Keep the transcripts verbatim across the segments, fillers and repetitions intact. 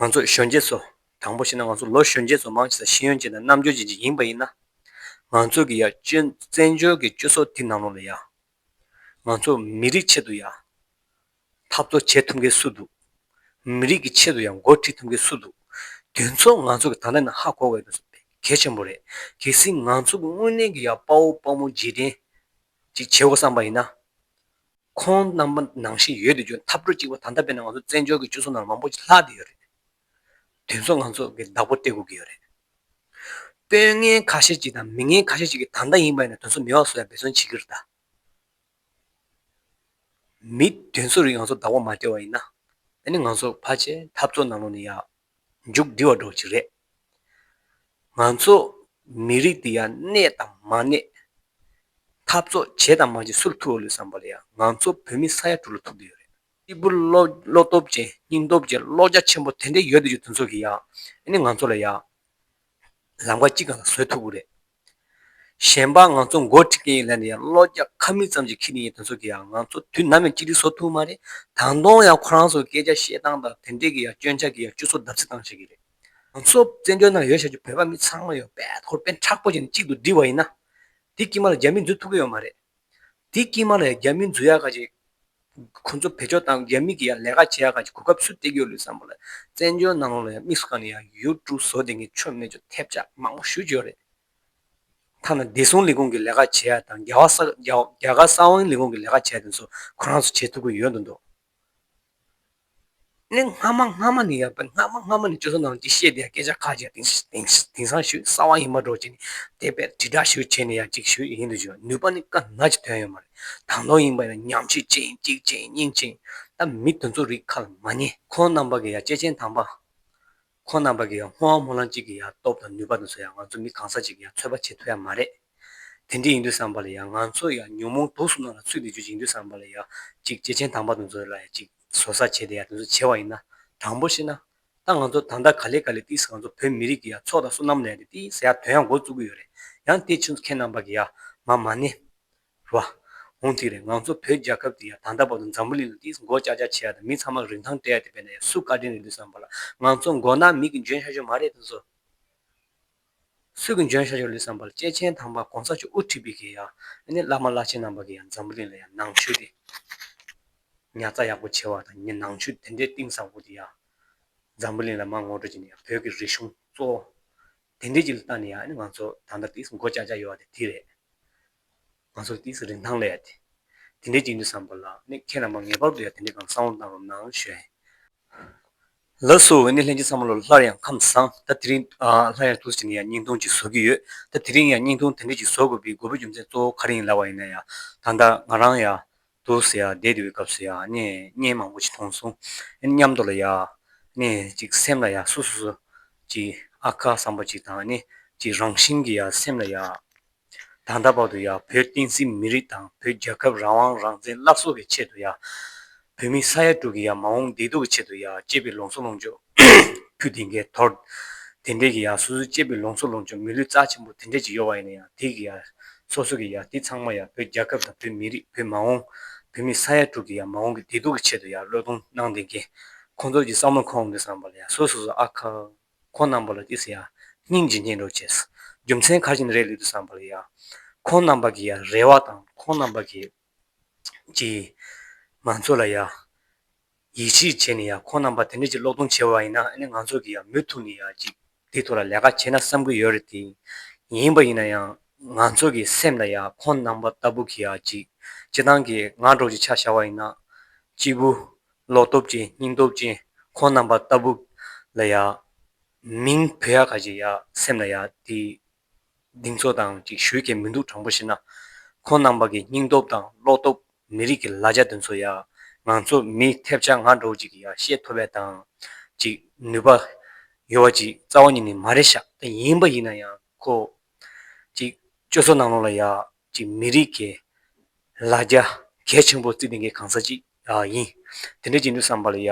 ང་ཚོ་གཞོན་སྐྱེས་ཚོ། དྲང་པོ་བཤད་ན་ང་ཚོ་ལོ་གཞོན་སྐྱེས་ཚོ་མང་ཆེ་ས་ཤེས་ཡོན་ཅན་དང་རྣམ་དཔྱོད་ཅན་ཅིག་ཡིན་པ་ཡིན་ན། ང་ཚོ་གི་ཡ་སྤྱི་བཙན་བྱོལ་གྱི་སྤྱི་ཚོགས་འདི་ནང་ལོགས་ལ་ཡ། ང་ཚོ་མི་རིགས་ཆེད་དུ་ཡ། འཐབ་རྩོད་བྱེད་ཐུབ་མཁན་སུ་འདུག་མི་རིགས་ཀྱི་ཆེད་དུ་ཡང་འགོ་ཁྲིད་ཐུབ་མཁན་སུ་འདུག་དེ་ཚོ་ང་ཚོ་གི་ད་ལྟ་ནས་ཧ་གོ་དགོས་དེ་ཚོ་གལ་ཆེན་པོ་རེད། གལ་སྲིད་ང་ཚོ་གི་དངོས་གནས་ཀྱི་ཡ་དཔའ་བོ་དཔའ་མོ་རྗེས་དྲན་ཅིག་བྱེད་དགོས་བསམ་པ་ཡིན་ན། ཁོང་རྣམ་པ་ནང་བཞིན་ཡོད་དུ་འཇུག་འཐབ་རྩོད་གཅིག་པ་ད་ལྟ་དཔེར་ན་ང་ཚོ་བཙན་བྱོལ་གྱི་སྤྱི་ཚོགས་ནང་མང་པོ་ཅིག་ལྷག་བསྡད་ཡོད་རེད། དེ་ཚོ་ང་ཚོ་གི་བདག་པོ་སྤྲད་དགོས་ཀྱི་ཡོད་རེད། དཔོན་ངན་ཁ་ཤས་ཅིག་དང་མི་ངན་ཁ་ཤས་ཅིག་གིས་ད་ལྟ་ཡིན་པ་ཡིན་ན་དེ་ཚོ་མེད་པ་བཟོ་ཡ་འབད་བརྩོན་བྱེད་ཀྱི་རེད་ད། མི་དེ་ཚོ་རིགས་ང་ཚོ་བདག་པོ་མ་སྤྲད་པ་ཡིན་ན། ཨ་ནི་ང་ཚོ་ཕལ་ཆེར་འཐབ་རྩོད་ནང་ལོགས་ནས་ཡ། མཇུག་བསྒྲིལ་བ་འདྲ་བོ་ཅིག་རེད། ང་ཚོ་མི་རིགས་འདི་ཡ་གནས་དང་མ་གནས། འཐབ་རྩོད་བྱེད་དང་མ་བྱེད་སུ་ལ་ཐུག་ཡོད་ལོས་བསམ་པ་ལ་ཡ་ང་ཚོ་བོད་མི་ས་ཡ་དྲུག་ལ་ཐུག་བསྡད་ཡོད་རེད། སྐྱེས་བུ་བློ་བློ་སྟོབས་ཅན་སྙིང་སྟོབས་ཅན་བློ་རྒྱ་ཆེན་པོ་དེ་འདྲ་ཡོད་དུ་ཅིག་དེ་ཚོ་གི་ཡ། ཨ་ནི་ང་ཚོ་ལ་ཡ། ལམ་ཁ་གཅིག་སྒང་ལ་བཟོས་ཐུབ་ཀྱི་རེད། གཞན་པ་ང་ཚོ་འགོ་ཁྲིད་མཁན་ཡིན་ལབ་ནས་ཡང་བློ་རྒྱ་ཁ་མིག་ཙམ་ཅིག་འཁྱེར་ནས་ཡིན་དེ་ཚོ་གིས་ཡང་ང་ཚོ་དུས་ནམ་ཡང་གཅིག་སྒྲིལ་བཟོ་ཐུབ་མ་རེད། ད་དུང་ཡང་ཁོ་རང་ཚོ་སྐད་ཆ་བཤད་སྟངས་དང་དེ་འདྲས་ཀྱི་ཡང་སྐྱོན་ཆ་གིས་ཡང་སྤྱི་ཚོགས་བརྡབ་གསིག་བཏང་བྱེད་ཀྱི་རེད། ང་ཚོ་བཙན་བྱོལ་ནང་ཡོད་བྱ་རྒྱུ་བོད་པ་མི་ཚང་མ་ཡོད་པས་ཁོར་དཔེ་མཁྲེགས་པོ་བྱས་ནས་གཅིག་ཏུ་སྒྲིལ་བ་ཡིན་ན། དེ་དཀྱིལ་མ་ལ་རྒྱ་མི་འཛུལ་ཐུབ་ཀྱི་ཡོད་མ་རེད། དེ་དཀྱིལ་མ་ལ་རྒྱ་མི་འཛུལ་ཡག་ག་ཅིག་ཁོ་ཚོ་བེད་སྤྱོད་བཏང་རྒྱ་མི་གི་ཡ་ལས་ཀ་བྱེད་ཡག་ག་ཅིག་གོ་སྐབས་སུ་སྟེར་གྱི་ཡོད་ལོས་བསམ་པ་ལ། བཙན་བྱོལ་ནང་ལོགས་ལ་ཡ་དམིགས་སུ་བཀར་ནས་ཡ་ཡུ་ཊུབ་བཟོ་བསྡད་མཁན་ཆོ་མེད་ཆོ་ཐེབས་ཆག་མང་པོ་ཞེ་པོ་ཅིག་ཡོད་རེད། ཐ་ན་བདེ་སྲུང་ལས་ཁུངས་ཀྱི་ལས་ཀ་བྱེད་ཡག་དང་རྒྱ་གར་ས་རྒྱ་རྒྱ་གར་གསང་བའི་ལས་ཁུངས་ཀྱི་ལས་ཀ་བྱེད་ཡག་དེ་ཚོ་ཁོ་རང་ཚོ་བྱེད་ཐུབ་ཀྱི་ཡོད་འདུག་འདུག་ནི་སྔ་མ་སྔ་མ་ནས་ཡ་པ་སྔ་མ་སྔ་མ་ནས་སྤྱི་ཚོགས་ནང་ཅིག་བཤད་བསྡད་སྐད་ཆ་ཁ་ཅིག་དེང་དེང་དེང་སང་ཞུ་གསར་བ་ཡིན་པ་འདྲ་བོ་ཅིག་ནི་དེ་བས་དྲིལ་བསྒྲགས་ཞུ་བྱས་ནས་ཡ་ཅིག་ཞུ་ཡིན་དུ་ཞུ་ནུས་པ་ནི་དཀའ་ན་ཅིག་ཐོན་ཡོད་མ་རེད། ད་དུང་ཡིན་པ་ཡིན་ན་ཉམས་ཞིབ་བྱེད་ཡིན་གཅིག་བྱེད་ཡིན་གཉིས་བྱེད་ཡིན། ད་མི་དེ་ཚོ་རིགས་ཁ་ལ་མ་ཉན། ཁོང་རྣམ་པ་གི་ཡ་སྐྱེས་ཆེན་དམ་པ། ཁོང་རྣམ་པ་གི་ཡ་སྔོན་དཔག་སྨོན་ལམ་གཅིག་གི་ཡ་སྟོབས་དང་ནུས་པ་དེ་ཚོ་ཡ་ང་ཚོ་མི་གང་ཟག་ཅིག་གི་ཡ་ཚོད་དཔག་བྱེད་ཐུབ་ཡ་མ་རེད། དེ་འདྲ་ཡིན་དུས་བསམ་པ་ལ་ཡ་ང་ཚོ་ཡ་ཉོན་མོངས་དུག་གསུམ་ནང་ལ་ཚུད་བསྡད་རྒྱུ་ཅིག་ཡིན་དུས་བསམ་པ་ལ་ཡ་ཅིག་སྐྱེས་ཆེན་དམ་པ་དེ་ཚོ་ལ་ཡ་ཅིག་བཟོ་ས་བྱས་ཏེ་ཡ་དེ་ཚོ་བྱས་པ་ཡིན་ན། དྲང་པོ་བཤད་ན། ད་ང་ཚོ་ད་ལྟ་ག་ལེ་ག་ལེ་ཏིས་ང་ཚོ་བོད་མི་རིགས་ཀྱི་ཡ་ཚོགས་དང་བསོད་ནམས་ལས་ཏེ་ཏིས་ཡ་དོན་ཡང་འགོ་བཙུགས་ཀྱི་ཡོད་རེད། ཡང་དེ་ཕྱིན་ཚུལ་ཁྱེད་རྣམ་པ་གི་ཡ་མ་མ་ནི། རེད་བ། འོང་དེ་རེད། ང་ཚོ་བོད་རྒྱལ་ཁབ་དེ་ཡ་ད་ལྟ་བར་དུ་འཛམ་བུ་གླིང་ལ་ཏིས་མགོ་ལྕག་ལྕག་བྱེད་ཡ་དང་མི་ཚང་མ་རིན་ཐང་སྤྲད་ཡ་དེ་བས་ན་ཡ་སུ་བཀའ་དྲིན་རེད་འདུག་བསམ་པ་ལ། ང་ཚོ་མགོ་ནག་མི་གི་འཇོན་ཤ་ཤོ་མ་རེད་དེ་ཚོ། སུ་གི་འཇོན་ཤ་ཤོ་རེད་བསམ་པ་ལ་སྐྱེས་ཆེན་དམ་པ་གོང་ས་མཆོག་དབུ་ཁྲིད་པའི་གི་ཡ། ཨ་ནི་བླ་མ་བླ་ཆེན་རྣམ་པ་གི་ཡ་འཛམ་བུ་གླིང་ལ་ཡ་ནང་ཆོས་དེ། ཉར་ཚགས་ཡག་པོ་བྱེད་པ་དང་ནང་ཆོས་དེ་འདྲའི་གཏིང་ཟབ་པོ་དེ་ཡ། འཛམ་བུ་གླིང་ལ་མར་ངོ་སྤྲོད་བྱས་ནས་ཡ་བོད་ཀྱི་རིག་གཞུང་གཙོ་བོ། དེ་འདྲའི་ཅིག་ལ་བལྟས་ནས་ཡང་ང་ཚོ་ད་ལྟ་དེ་མགོ་ལྕག་ལྕག་ཡོད་པ་དེ་དེ་རེད། ང་ཚོ་དེ་རིན་ཐང་ལས་ཡ་དེ། དེ་འདྲའི་ཅིག་ཡིན་དུས་བསམ་པ་ལ་ནི་ཁྱེད་རྣམ་པ་ངེས་པར་དུ་ཡ་དེ་འདྲའི་གང་བསམ་བློ་བཏང་རོགས་གནང་ཞུ་ཡ་ཡིན། ལགས་སོ། ཨ་ནི་ལྷན་རྒྱས་ཚང་མ་ལོ་སླར་ཡང་ཁམས་བཟང་། ད་དེ་རིང་ཨ་སླར་ཡང་འདུག་སེ་བྱས་ནས་ཡ་བརྙན་ཐུང་ཅིག་བཟོ་གི་ཡོད། ད་དེ་རིང་ཡ་བརྙན་ཐུང་དེ་འདྲ་ཅིག་བཟོ་དགོས་པའི་དགོས་པའི་རྒྱུ་མཚན་གཙོ་བོ་ག་རེ་ཡིན་ལབ་པ་ཡིན་ན་ཡ། ད་ལྟ་ང་རང་ཡ། འདུག་ཟེར་ཡ་བསྡད་དེའི་སྐབས་སུ་ཡ་ནི་བརྙན་མང་པོ་ཞིག་མཐོང་སོང་། ཨ་ནི་མཉམ་དུ་ལ་ཡ་ནི་ཅིག་སེམས་ལ་ཡ་སོ་སོ་སོ་ཅིག་ཨ་ཁ་བསམ་པ་ཅིག་དང་ནི་ཅིག་རང་བཞིན་གྱི་ཡ་སེམས་ལ་ཡ་ད་ལྟ་བར་དུ་ཡ་བོད་བསྟན་སྲིད་མི་རིགས་དང་བོད་རྒྱལ་ཁབ་རང་དབང་རང་བཙན་སླར་གསོ་གི་ཆེད་དུ་ཡ་བོད་མི་ས་ཡ་དྲུག་གི་ཡ་མ་འོངས་བདེ་སྡུག་གི་ཆེད་དུ་ཡ་གཅེས་པའི་ལུས་སྲོག་ལོངས་སྤྱོད་ཕུལ་བསྡད་མཁན་དོར། དེ་འདྲས་ཀྱི་ཡ་སོ་སོའི་གཅེས་པའི་ལུས་སྲོག་ལོངས་སྤྱོད་མི་ལུས་རྩ་ཆེན་པོ་དེ་འདྲས་ཅིག་ཡོད་པ་ཡིན་ན་ཡང་དེ་གི་ཡ་སོ་སོ་གི་ཡ་དེ་ཚང་མ་ཡ་བོད་རྒྱལ་ཁབ་དང་བོད་མི་རིགས་བོད་མ་འོངས་བོད་མི་ས་ཡ་དྲུག་གི་ཡ་མ་འོངས་ཀྱི་བདེ་སྡུག་གི་ཆེད་དུ་ཡ་བློས་གཏོང་གནང་བསྡད་མཁན་ཁོང་ཚོ་གི་བསམ་བློ་ཁོང་འདི་བསམ་པ་ལ་ཡ་སོ་སོ་སོ་ཨ་ཁ་ཁོང་རྣམ་པ་ལ་དེ་ཟེར་ཡ་སྙིང་རྗེ་སྙིང་རོ་བྱས། རྒྱུ་མཚན་ག་རེ་ཡིན་རེད་ལུས་དུ་བསམ་པ་ལ་ཡ་ཁོང་རྣམ་པ་གི་ཡ་རེ་བ་དང་ཁོང་རྣམ་པ་གི་ཅིག་ང་ཚོ་ལ་ཡ། ཡིད་ཆེས་བྱས་ནས་ཡ་ཁོང་རྣམ་པ་དེ་འདྲ་ཅིག་སློབ་སྟོན་བྱས་པ་ཡིན་ན་ཨ་ནི་ང་ཚོ་གི་ཡ་མུ་མཐུད་ནས་ཡ་ཅིག་དེ་ཐོག་ལ་ལས་ཀ་བྱས་ན་བསམ་གྱི་ཡོད་རེད་དེ། ཡིན་པ་ཡིན་ན་ཡང་ང་ཚོ་གི་སེམས་ལ་ཡ་ཁོང་རྣམ་པ་ལྟ་བུ་གི་ཡ་ཅིག་སྤྱི་བཏང་གི་ང་འདྲ་བོ་ཅིག་ཆ་བཞག་པ་ཡིན་ན། སྐྱེས་བུ་བློ་སྟོབས་ཅན་སྙིང་སྟོབས་ཅན་ཁོང་རྣམ་པ་ལྟ་བུ་ལ་ཡ་མིང་བོས་ཡ་ག་ཅིག་ཡ་སེམས་ལ་ཡ་དེ། གདེང་ཚོད་དང་ཅིག་ཞུ་མཁན་མི་འདུག་དྲང་པོ་བཤད་ན། ཁོང་རྣམ་པ་གི་སྙིང་སྟོབས་དང་བློ་སྟོབས་མི་རིགས་ཀྱི་ལ་རྒྱ་དེ་ཚོ་ཡ་ང་ཚོ་མི་ཐེབས་ཆག་ང་འདྲ་བོ་ཅིག་གི་ཡ་བཤད་ཐུབ་པ་དང་ཅིག་ནུས་པ་ཡོད་པ་ཅིག་རྩ་བ་ཉིད་ནས་མ་རེད་ཤག་ད་ཡིན་པ་ཡིན་ན་ཡང་ཁོ་ཅིག་སྤྱི་ཚོགས་ནང་ལོགས་ལ་ཡ་ཅིག་མི་རིགས་ཀྱི་ལ་རྒྱ་གལ་ཆེན་པོ་བརྩི་བསྡད་མཁན་གང་ཟག་ཅིག་ཡ་ཡིན། དེ་འདྲ་ཅིག་འདུག་བསམ་པ་ལ་ཡ།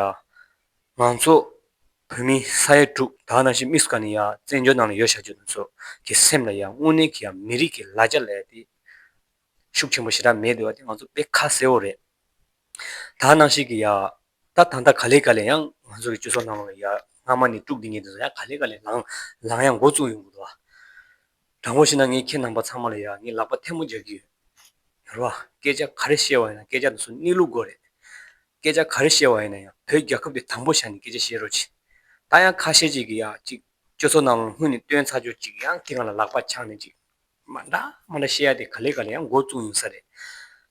ང་ཚོ་བོད་མི་ས་ཡ་དྲུག་ད་ནང་བཞིན་དམིགས་སུ་བཀར་ནས་ཡ་བཙན་བྱོལ་ནང་ལ་ཡོད་བཞག་རྒྱུ་དེ་ཚོ་གི་སེམས་ལ་ཡ་དངོས་གནས་ཀྱི་ཡ་མི་རིགས་ཀྱི་ལ་རྒྱ་ལས་དེ་ཤུགས་ཆེན་པོ་ཞེ་དྲག་མེད་འདུག་བ་དེ་ང་ཚོ་དཔེ་ཁ་གསལ་བོ་རེད། ད་ནང་བཞིན་གྱི་ཡ་ད་ད་ལྟ་ག་ལེ་ག་ལེ་ཡང་ང་ཚོ་གི་སྤྱི་ཚོགས་ནང་ལ་ཡ་ སྔ་མ་ནས་དཀྲུགས་བསྡད་མཁན་དེ་ཚོ་ཡང་ག་ལེ་ག་ལེ་ལངས་ལངས་ཡག་འགོ་བཙུགས་ཡོང་གི་འདུག་བ། དྲང་པོ་བཤད་ན་ངས་ཁྱེད་རྣམ་པ་ཚང་མ་ལ་ཡང་ངས་ལག་པ་ཐལ་མོ་སྦྱར་གྱི་ཡོད། རེད་བ། སྐད་ཆ་ག་རེ་བཤད་པ་ཡིན་ན་སྐད་ཆ་དེ་ཚོ་གནས་ལུགས་དགོས་རེད། སྐད་ཆ་ག་རེ་བཤད་པ་ཡིན་ན་ཡང་བོད་རྒྱལ་ཁབ་དེ་དང་པོ་བཞག་ནས་སྐད་ཆ་བཤད་རོགས་གྱིས། ད་ཡང་ཁ་ཤས་ཅིག་གིས་ཡང་ཅིག་སྤྱི་ཚོགས་ནང་ལ་སྔུན་ནས་བཏོན་ཚར་ཆོག་ཅིག་ཡང་དེ་སྒང་ལ་ལག་པ་འཆང་ནས་ཅིག་མ་འདྲ་མ་འདྲ་བཤད་ཡ་དེ་ག་ལེ་ག་ལེ་ཡང་འགོ་བཙུགས་ཡོང་ས་རེད།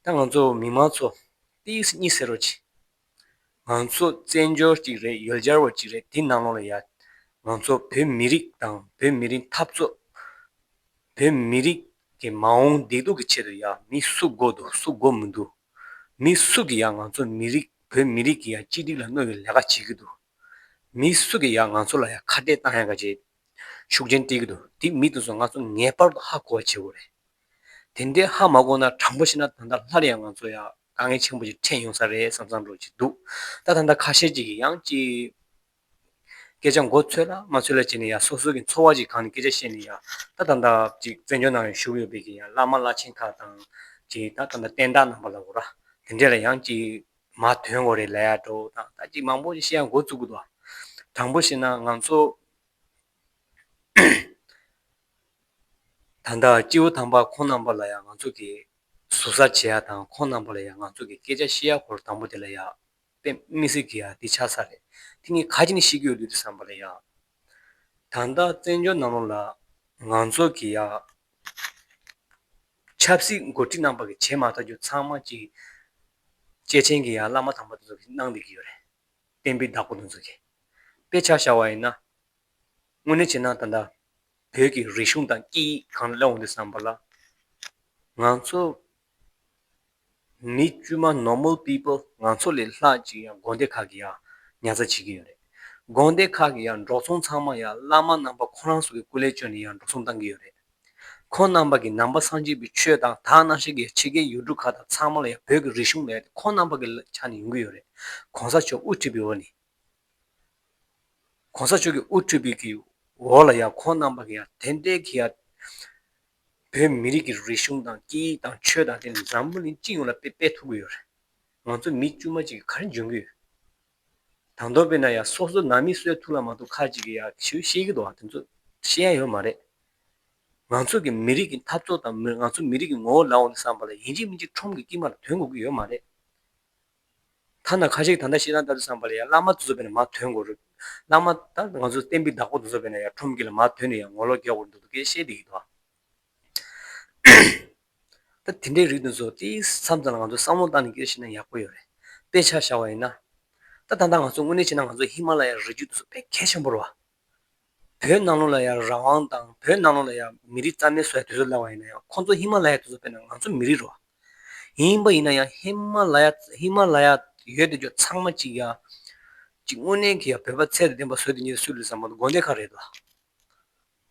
ད་ང་ཚོ་མི་མང་ཚོ་ཏིས་གཉིས་ཟེར་རོགས་གྱིས། ང་ཚོ་བཙན་བྱོལ་གཅིག་རེད། ཡུལ་གྱར་བ་གཅིག་རེད། དེ་ནང་ལོགས་ལ་ཡ་ང་ཚོ་བོད་མི་རིགས་དང་བོད་མི་རིགས་འཐབ་རྩོད། བོད་མི་རིགས་ཀྱི་མ་འོངས་བདེ་སྡུག་གི་ཆེད་དུ་ཡ་མི་སུ་དགོས་འདུག་སུ་དགོས་མི་འདུག་མི་སུ་གིས་ཡ་ང་ཚོ་མི་རིགས་བོད་མི་རིགས་ཀྱི་ཡ་གཅིག་སྒྲིལ་ལ་གནོད་པའི་ལས་ཀ་བྱེད་ཀྱི་འདུག་མི་སུ་གིས་ཡ་ང་ཚོ་ལ་ཡ་ཁ་གཏད་བཏང་ཡ་ག་ཅིག་ཤུགས་རྐྱེན་སྤྲད་ཀྱི་འདུག་དེ་མི་དེ་ཚོ་ང་ཚོ་ངེས་པར་དུ་ཧ་གོ་བ་བྱེད་དགོས་རེད། དེ་འདྲའི་ཧ་མ་གོ་ན་དྲང་པོ་བཤད་ན་ད་ལྟ་སླར་ཡང་ང་ཚོ་ཡ་དཀའ་ངལ་ཆེན་པོ་ཞིག་འཕྲད་ཡོང་ས་རེད་བསམ་བསམ་འདྲ་ཅིག་འདུག་ད་ད་ལྟ་ཁ་ཤས་ཅིག་གིས་ཡང་ཅིག་སྐད་ཆ་མགོ་ཚོས་ལ་མ་ཚོས་ལ་བྱས་ནས་ཡ་སོ་སོ་གི་འཚོ་བ་ཅིག་གང་ནས་སྐད་ཆ་བཤད་ནས་ཡ་ད་ད་ལྟ་ཅིག་བཙན་བྱོལ་ནང་ཡང་བཞུགས་ཡོད་པའི་གི་ཡ་བླ་མ་བླ་ཆེན་ཁག་དང་ཅིག་ད་ད་ལྟ་བསྟན་བདག་རྣམ་པ་ལ་འོ་ར་དེ་འདྲས་ལ་ཡང་ཅིག་མ་ཐོན་དགོས་རེད་ལབ་ཡ་འདྲ་དང་ད་ཅིག་མང་པོ་ཞིག་བཤད་ཡ་མགོ་བཙུགས་ཀྱི་འདུག་དྲང་པོ་བཤད་ན་ང་ཚོ། ད་ལྟ་སྤྱི་བོ་དམ་པ་ཁོང་རྣམ་པ་ལ་ཡང་ང་ཚོ་གི་ཟུར་ཟ་བྱེད་ཡ་དང་ཁོང་རྣམ་པ་ལ་ཡང་ང་ཚོ་གི་སྐད་ཆ་བཤད་ཡ་སྐོར་དང་པོ་དེ་ལ་ཡང་དཔེ་མི་སྲིད་ཀྱི་ཡ་འདི་ཆགས་ས་རེད། དེ་ངས་ག་ཅི་ནས་ཤེས་ཀྱི་ཡོད་དུས་དུས་བསམ་པ་ལ་ཡ། ད་ལྟ་བཙན་བྱོལ་ནང་ལོགས་ལ་ང་ཚོ་གི་ཡ་ཆབ་སྲིད་འགོ་ཁྲིད་རྣམ་པ་གི་བྱེད་མ་ཐག་རྒྱུ་ཚང་མ་ཅིག་སྐྱེས་ཆེན་གྱི་ཡ་བླ་མ་དམ་པ་དེ་ཚོ་གིས་གནང་བསྡད་ཀྱི་ཡོད་རེད། བསྟན་པའི་བདག་པོ་དེ་ཚོ་གིས། དཔེ་ཆ་བཞག་པ་ཡིན་ན། དངོས་གནས་བྱས་ན་ད་ལྟ་བོད་ཀྱི་རིག་གཞུང་དང་སྐད་ཡིག་སྒང་ལ་སླེབས་འོང་དུས་བསམ་པ་ལ། ང་ཚོ་མི་དཀྱུས་མ་normal people ང་ཚོ་ལས་ལྷག་ཅིག་ཡང་དགོན་སྡེ་ཁག་གི་ཡང་ཉར་ཚགས་བྱེད་ཀྱི་ཡོད་རེད། དགོན་སྡེ་ཁག་གི་ཡང་འགྲོ་སོང་ཚང་མ་ཡང་བླ་མ་རྣམ་པ་ཁོ་རང་ཚོ་གི་སྐུ་ལས་བསྐྱོན་ནས་ཡང་འགྲོ་སོང་བཏང་གི་ཡོད་རེད། ཁོང་རྣམ་པ་གི་ནང་པ་སངས་རྒྱས་པའི་ཆོས་དང་དེ་ནང་བཞིན་གྱི་ཕྱི་རྒྱལ་ཡུལ་གྲུ་ཁག་དང་ཚང་མ་ལ་ཡང་བོད་ཀྱི་རིག་གཞུང་ལ་ཡང་ཁོང་རྣམ་པ་གི་ཆ་ནས་ཡོང་གི་ཡོད་རེད། གོང་ས་མཆོག་དབུ་ཁྲིད་པའི་འོག་ནས། གོང་ས་མཆོག་གིས་དབུ་ཁྲིད་པའི་གི་འོག་ལ་ཡང་ཁོང་རྣམ་པ་གི་ཡང་དེ་འདྲའི་གི་ཡང་བོད་མི་རིགས་ཀྱི་རིག་གཞུང་དང་སྐད་ཡིག་དང་ཆོས་དང་དེ་འཛམ་བུ་གླིང་སྤྱི་ཡོངས་ལ་སྤེལ་སྤེལ་ཐུབ་ཀྱི་ཡོད་རེད། ང་ཚོ་མི་དཀྱུས་མ་ཅིག་ག་རེ་འཇོན་གི་ཡོད། དང་ཐོག་དཔེར་ན་ཡང་སོ་སོ་ནང་མི་སུས་ཐུག་ལ་མ་ཐུག་ཁ་ཅིག་གི་ཡང་ཤེས་ཤེས་ཀྱི་འདུག་བ། དེ་ཚོ་ཤེས་ཡ་ཡོད་མ་རེད། ང་ཚོ་གི་མི་རིགས་ཀྱི་འཐབ་རྩོད་དང་མི་ང་ཚོ་མི་རིགས་ཀྱི་ངོ་བོ་ལབ་འོང་དུས་བསམ་པ་ལ་ཡིན་གཅིག་མིན་གཅིག་ཁྲོམ་གྱི་དཀྱིལ་མ་ལ་ཐོན་དགོས་ཀྱི་ཡོད་མ་རེད། ཐ་ན་ཁ་ཤས་ཀྱིས་ད་ལྟ་བཤད་སྟངས་ལྟར་དུ་བསམ་པ་ལ་ཡང་བླ་མ་དེ་ཚོ་དཔེར་ན་མར་ཐོན་དགོས་རེད། བླ་མ་ད་ང་ཚོ་བསྟན་པའི་བདག་པོ་དེ་ཚོ་དཔེར་ན་ཡང་ཁྲོམ་གྱི་ལ་མར་ཐོན་ནས་ཡང་ངོ་ལོག་རྒྱག་དགོས་འདུག་སྐད་བཤད་བསྡད་ཀྱི་འདུག་ཨ། ད་དེ་འདྲའི་རིགས་དེ་ཚོ་དེ་མཚམས་མཚམས་ལ་ང་ཚོ་བསམ་བློ་བཏང་ནས་སྐད་བཤད་ན་ཡག་པོ་ཡོད་རེད། དཔེ་ཆ་བཞག་པ་ཡིན་ན། ད་ད་ལྟ་ང་ཚོ་དངོས་གནས་བྱས་ན་ང་ཚོ་ཧི་མ་ལ་ཡའི་རི་རྒྱུད་དེ་ཚོ་དཔེ་གལ་ཆེན་པོ་རེད་བ། བོད་ནང་ལོགས་ལ་ཡང་རང་དབང་དང་བོད་ནང་ལོགས་ལ་ཡང་མི་རིགས་རྩ་མེད་བཟོ་ཡ་དུས་ཚོད་སླེབས་པ་ཡིན་ན་ཡང་ཁོང་ཚོ་ཧི་མ་ལ་ཡ་དེ་ཚོ་དཔེར་ན་ང་ཚོ་མི་རིགས་རེད་བ། ཡིན་པ་ཡིན་ན་ཡང་ཧི་མ་ལ་ཡ་ཧི་མ་ལ་ཡ་ཡོད་དེ་ཅོ་ཚང་མ་གཅིག་ཡ། གཅིག་དངོས་གནས་ཀྱི་ཡ་བོད་པ་ཚད་དང་ལྡན་པ་བཟོས་དེ་ཉིད་སུ་རེད་བསམ་པ་དགོན་སྡེ་ཁག་རེད་དོ།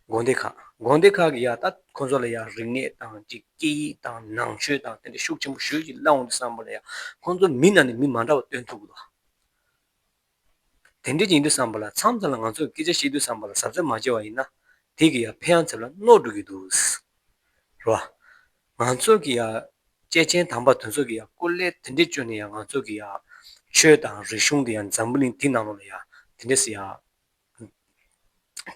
དགོན་སྡེ་ཁག་དགོན་སྡེ་ཁག་གི་ཡ་ད་ཁོང་ཚོ་ལ་ཡ་རིག་གནས་དང་གཅིག་སྐད་ཡིག་དང་ནང་ཆོས་དང་དེ་འདྲ་ཤུགས་ཆེན་པོ་ཞུ་ཅིག་སླེབས་འོང་དུས་བསམ་པ་ལ་ཡ་ཁོང་ཚོ་མི་ནང་ནས་མི་མ་འདྲ་བ་སྟོན་ཐུབ་གི་དོ། དེ་འདྲ་ཅིག་ཡིན་དུས་བསམ་པ་ལ་མཚམས་མཚམས་ལ་ང་ཚོས་སྐད་ཆ་བཤད་དུས་བསམ་པ་ལ་གཟབ་གཟབ་མ་བྱས་པ་ཡིན་ན་དེ་གི་ཡ་ཕན་ཡང་ཚབ་ལ་གནོད་འགྲོ་གི་འདུག་རེད་བ། ང་ཚོ་གི་ཡ་སྐྱེས་ཆེན་དམ་པ་དེ་ཚོ་གི་ཡ་སྐུ་ལས་དེ་འདྲ་བསྐྱོན་ནས་ཡ་ང་ཚོ་གི་ཡ་ཆོས་དང་རིག་གཞུང་དེ་ཡ་འཛམ་བུ་གླིང་འདི་ནང་ལོགས་ལ་ཡ་དེ་འདྲ་སེ་ཡ་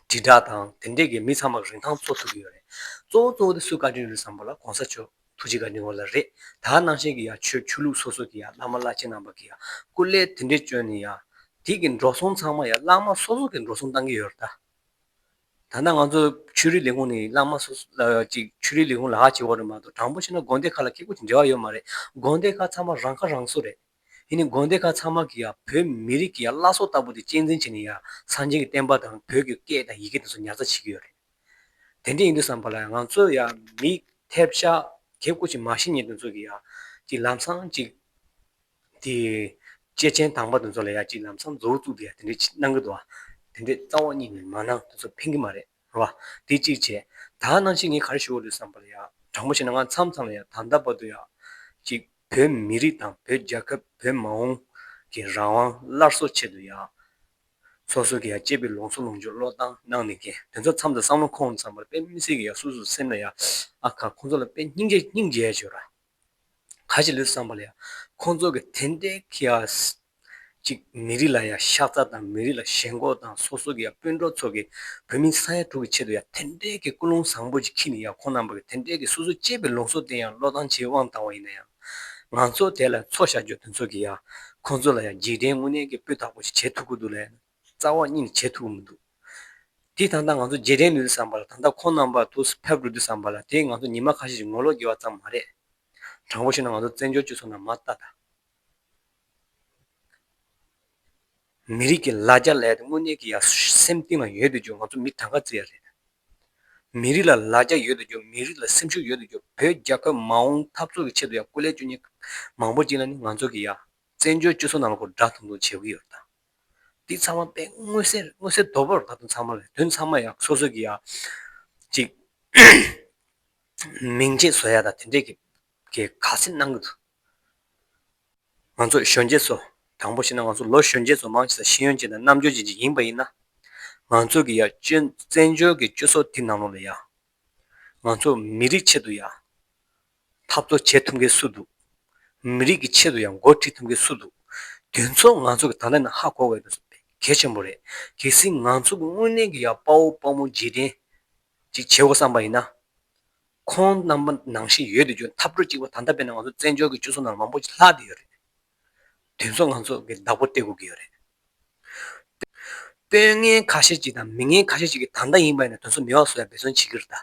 དྲིལ་བསྒྲགས་དང་དེ་འདྲས་ཀྱི་མི་ཚང་མ་རིན་ཐང་ཚོ་ཐུབ་ཀྱི་ཡོད་རེད། གཙོ་བོ་གཙོ་བོ་དེ་སུ་བཀའ་དྲིན་ཡོད་རེད་བསམ་པ་ལ་གོང་ས་མཆོག་ཐུགས་རྗེ་བཀའ་དྲིན་འོག་ལ་རེད། ད་ནང་བཞིན་གྱི་ཡ་ཆོས་ཆོས་ལུགས་སོ་སོ་གི་ཡ་བླ་མ་བླ་ཆེན་རྣམ་པ་གི་ཡ་སྐུ་ལས་དེ་འདྲས་བསྐྱོན་ནས་ཡ་དེ་གི་འགྲོ་སོང་ཚང་མ་ཡ་བླ་མ་སོ་སོ་གི་འགྲོ་སོང་བཏང་གི་ཡོད་རེད་ད། ད་ལྟ་ང་ཚོ་ཆོས་རིག་ལས་ཁུངས་ནས་བླ་མ་སོ་སོ་ལ་ཅིག་ཆོས་རིག་ལས་ཁུངས་ལ་ཧ་བྱེད་པ་རེད་མ་གཏོགས་དྲང་པོ་བཤད་ན་དགོན་སྡེ་ཁག་ལ་ཁེ་ཁུར་ཅིག་འབྲེལ་བ་ཡོད་མ་རེད། དགོན་སྡེ་ཁག་ཚང་མ་རང་ཁ་རང་གསོ་རེད། ཡིན་ནའི་དགོན་སྡེ་ཁག་ཚང་མ་གིས་ཡ་བོད་མི་རིགས་ཀྱི་ཡ་བླ་སྲོག་ལྟ་བུ་དེ་གཅེས་འཛིན་བྱས་ནས་ཡ་སངས་རྒྱས་ཀྱི་བསྟན་པ་དང་བོད་ཀྱི་སྐད་དང་ཡི་གེ་དེ་ཚོ་ཉར་ཚགས་བྱེད་ཀྱི་ཡོད་རེད། དེ་འདྲ་ཡིན་དུས་བསམ་པ་ལ་ང་ཚོ་ཡ་མི་ཐེབས་ཆག་གེ་བཀོད་ཅིག་མ་ཤེས་མཁན་དེ་ཚོ་གིས་ཡ་ཅིག་ལམ་སང་ཅིག་དེ་སྐྱེས་ཆེན་དམ་པ་དེ་ཚོ་ལ་ཡ་ཅིག་ལམ་སང་མཛུབ་བཙུགས་དེ་ཡ་དེ་འདྲ་ཅིག་གནང་གི་འདུག་བ། དེ་འདྲ་རྩ་བ་ཉིད་ནས་མ་གནང་དེ་ཚོ་ཕན་གི་མ་རེད། རེད་བ། དེ་གཅིག་བྱས། ད་ནང་བཞིན་ངས་ག་རེ་ཞུ་དགོས་རེད་བསམ་པ་ལ་ཡ། དྲང་པོ་བཤད་ན་ང་མཚམས་མཚམས་ལ་ཡ་ད་ལྟ་བར་དུ་ཡ། ཅིག་བོད་མི་རིགས་དང་བོད་རྒྱལ་ཁབ་བོད་མ་འོངས་ཀྱི་རང་དབང་སླར་གསོ་ཆེད་དུ་ཡ། སོ་སོ་གི་ཡ་གཅེས་པའི་ལུས་སྲོག་ལོངས་སྤྱོད་བློས་བཏང་གནང་ནས་ཀྱི་དེ་ཚོ་མཚམས་དང་བསམ་བློ་འཁོར་བསམ་པ་ལ་དཔེ་མི་སྲིད་ཀྱི་ཡ་སོ་སོ་སེམས་ལ་ཡ། ཨ་ཁ་ཁོང་ཚོ་ལ་དཔེ་སྙིང་རྗེ་སྙིང་རྗེ་ཡ་བྱོས་ར། ག་ཅི་ལོས་བསམ་པ་ལ་ཡ། ཁོང་ཚོ་གི་དེ་འདྲའི་ཁྱི་ཡ། གཅིག་མི་རིགས་ལ་ཡང་ཤ་ཚ་དང་མི་རིགས་ལ་ཞེན་ཁོག་དང་སོ་སོ་གི་ཡང་སྤུན་གྲོགས་ཚོ་གི་བོད་མི་ས་ཡ་དྲུག་གི་ཆེད་དུ་ཡང་དེ་འདྲའི་གི་ཀུན་སློང་བཟང་པོ་ཅིག་འཁྱེར་ནས་ཡང་ཁོང་རྣམ་པ་གི་དེ་འདྲའི་གི་སོ་སོ་གཅེས་པའི་ལུགས་སྲོལ་དེ་ཡང་བློས་བཏང་བྱེད་དབང་བཏང་བ་ཡིན་ན་ཡང་། ང་ཚོ་དེ་ལ་འཚོ་བཞག་རྒྱུ་དེ་ཚོ་གི་ཡང་ཁོང་ཚོ་ལ་ཡང་རྗེས་དྲན་དངོས་གནས་ཀྱི་སྤུས་དག་པོ་ཞིག་བྱེད་ཐུབ་ཀྱི་འདུག་ལབ་ན་རྩ་བ་ཉིད་ནས་བྱེད་ཐུབ་ཀྱི་མི་འདུག་དེ་ད་ལྟ་ང་ཚོ་རྗེས་དྲན་ལོས་དུས་བསམ་པ་ལ་ད་ལྟ་ཁོང་རྣམ་པ་དུ་ཕེབས་འགྲོ་དུས་བསམ་པ་ལ་དེ་ང་ཚོ་ཉི་མ་ཁ་ཤས་ཤིག་ངོ་ལོག་རྒྱག་པ་ཙམ་མ་རེད། དྲང་པོ་བཤད་ན་ང་ཚོ་བཙན་བྱོལ་སྤྱི་ཚོགས་ནང་མ་ལྟ་ད། མི་རིགས་ཀྱི་ལ་རྒྱ་ལས་དེ་དངོས་གནས་ཀྱི་ཡ་སེམས་གཏིང་ལ་ཡོད་དུ་འཇུག་ང་ཚོ་མི་གྲངས་ཀ་བརྩི་ཡ་རེད། མི་རིགས་ལ་ལ་རྒྱ་ཡོད་དུ་འཇུག་མི་རིགས་ལ་སེམས་ཤུགས་ཡོད་དུ་འཇུག་བོད་རྒྱལ་ཁབ་མ་འོངས་འཐབ་རྩོད་ཀྱི་ཆེད་དུ་ཡ་སྐུ་ལས་བསྐྱོན་མཁན་མང་པོ་ཅིག་ལ་ནི་ང་ཚོ་གི་ཡ་བཙན་བྱོལ་སྤྱི་ཚོགས་ནང་ལ་ཁོ་དགྲ་དམ་དུ་བྱེད་ཀྱི་ཡོད་ད། འདི་ཚང་མ་དཔེ་མངོན་གསལ་མངོན་གསལ་དོད་པོར་ད་དུང་ཚང་མ་ལ་དོན་ཚང་མ་ཡ་སོ་སོ་གི་ཡ་ཅིག་མིང་ཆད་བཟོ་ཡ་ད་དེ་འདྲས་ཀྱི་གི་ག་སེ་གནང་གི་འདུག་ང་ཚོ་གཞོན་སྐྱེས་ཚོ། དྲང་པོ་བཤད་ན་ང་ཚོ་ལོ་གཞོན་སྐྱེས་ཚོ་མང་ཆེ་ས་ཤེས་ཡོན་ཅན་དང་རྣམ་དཔྱོད་ཅན་ཅིག་ཡིན་པ་ཡིན་ན། ང་ཚོ་གི་ཡ་སྤྱི་བཙན་བྱོལ་གྱི་སྤྱི་ཚོགས་འདི་ནང་ལོགས་ལ་ཡ། ང་ཚོ་མི་རིགས་ཆེད་དུ་ཡ། འཐབ་རྩོད་བྱེད་ཐུབ་མཁན་སུ་འདུག་མི་རིགས་ཀྱི་ཆེད་དུ་ཡ་འགོ་ཁྲིད་ཐུབ་མཁན་སུ་འདུག་དེ་ཚོ་ང་ཚོ་གི་ད་ལྟ་ནས་ཧ་གོ་དགོས་དེ་ཚོ་གལ་ཆེན་པོ་རེད། གལ་སྲིད་ང་ཚོ་གི་དངོས་གནས་ཀྱི་ཡ་དཔའ་བོ་དཔའ་མོ་རྗེས་དྲན་ཅིག་བྱེད་དགོས་བསམ་པ་ཡིན་ན། ཁོང་རྣམ་པ་ནང་བཞིན་ཡོད་དུ་འཇུག་འཐབ་གྲོགས་གཅིག་པ་ད་ལྟ་དཔེར་ན་ང་ཚོ་བཙན་བྱོལ་གྱི་སྤྱི་ཚོགས་ནང་མང་པོ་ཅིག་ལྷག་བསྡད་ཡོད་རེད། དེ་ཚོ་ང་ཚོ་གི་བདག་པོ་སྟེར་དགོས་ཀྱི་ཡོད་རེད། དཔོན་ངན་ཁ་ཤས་ཅིག་དང་མི་ངན་ཁ་ཤས་ཅིག་གིས་ད་ལྟ་ཡིན་པ་ཡིན་ན་དེ་ཚོ་མེད་པ་བཟོ་ཡ་འབད་བརྩོན་བྱེད་ཀྱི་རེད་ད།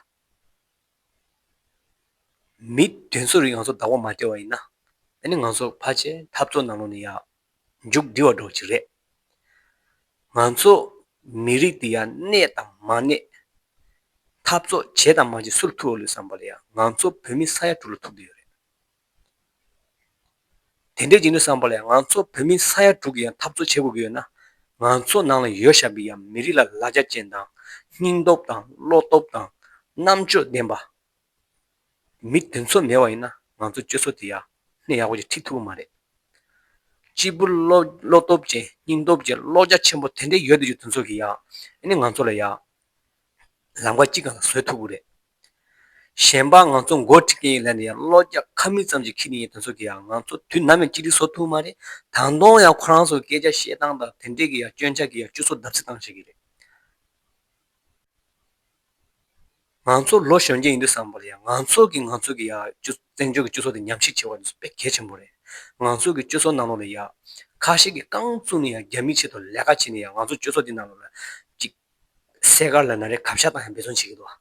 མི་དེ་ཚོ་རིགས་ང་ཚོ་བདག་པོ་མ་སྟེར་བ་ཡིན་ན། ཨ་ནི་ང་ཚོ་ཕལ་ཆེར་འཐབ་རྩོད་ནང་ལོགས་ནས་ཡ། མཇུག་སྒྲིལ་བ་འགྲོ་གི་རེད། ང་ཚོ་མི་རིགས་འདི་ཡ་གནས་དང་མ་གནས། འཐབ་རྩོད་བྱེད་དང་མ་བྱེད་སུ་ལ་ཐུག་ཡོད་ལོས་བསམ་པ་ལ་ཡ་ང་ཚོ་བོད་མི་ས་ཡ་དྲུག་ལ་ཐུག་བསྡད་ཡོད་རེད། དེ་འདྲས་ཡིན་དུས་བསམ་པ་ལ་ཡ་ང་ཚོ་བོད་མི་ས་ཡ་དྲུག་གི་ཡང་འཐབ་རྩོད་བྱེད་དགོས་ཀྱི་ཡོད་ན། ང་ཚོ་ནང་ལ་ཡོད་བཞག་པའི་ཡ་མི་རིགས་ལ་ལ་རྒྱ་ཅན་དང་སྙིང་སྟོབས་དང་བློ་སྟོབས་དང་རྣམ་དཔྱོད་ལྡན་པ། མི་དེ་ཚོ་མེད་པ་ཡིན་ན་ང་ཚོ་སྤྱི་ཚོགས་དེ་ཡ་གནས་ཡག་པོ་ཅིག་ཁྲིད་ཐུབ་ཀྱི་མ་རེད། གཅིག་པུ་བློ་བློ་སྟོབས་ཅན་སྙིང་སྟོབས་ཅན་བློ་རྒྱ་ཆེན་པོ་དེ་འདྲས་ཡོད་དུ་ཡོད་དེ་ཚོ་གི་ཡ་ཨ་ནི་ང་ཚོ་ལ་ཡ་ལམ་ཁ་གཅིག་སྒང་ལ་བཟོ་ཐུབ་ཀྱི་རེད། གཞན་པ་ང་ཚོ་འགོ་ཁྲིད་མཁན་ཡིན་ལབ་ནས་ཡ་བློ་རྒྱ་ཁ་མིག་ཙམ་ཅིག་འཁྱེར་ནས་ཡིན་དེ་ཚོ་གི་ཡ་ང་ཚོ་དུས་ནམ་ཡང་གཅིག་སྒྲིལ་བཟོ་ཐུབ་ཀྱི་མ་རེད། ད་དུང་ཡང་ཁོ་རང་ཚོ་སྐད་ཆ་བཤད་སྟངས་དང་དེ་འདྲས་ཀྱི་ཡ་སྐྱོན་ཆ་གི་ཡ་སྤྱི་ཚོགས་བརྡབ་གསིག་བཏང་བྱེད་ཀྱི་རེད། ང་ཚོ་ལོ་གཞོན་སྐྱེས་ཡིན་དུས་བསམ་པ་ལ་ཡང་ང་ཚོ་གི་ང་ཚོ་གི་ཡ་སྤྱི་བཙན་བྱོལ་གྱི་སྤྱི་ཚོགས་དེ་ཉམས་ཞིབ་བྱེད་པ་དེ་ཚོ་དཔེ་གལ་ཆེན་པོ་རེད། ང་ཚོ་གི་སྤྱི་ཚོགས་ནང་ལོགས་ལ་ཡ་ཁ་ཤས་ཀྱིས་རྐང་བཙུགས་ནས་ཡ་རྒྱ་མིའི་ཆེད་དུ་ལས་ཀ་བྱས་ནས་ཡ་ང་ཚོ་སྤྱི་ཚོགས་དེ་ནང་ལོགས་ལ་ཅིག་སེ་གར་ལ་ན་རེ་གབ་ཤ་བཏང་ཡ་འབད་བརྩོན་བྱེད་ཀྱི་འདུག་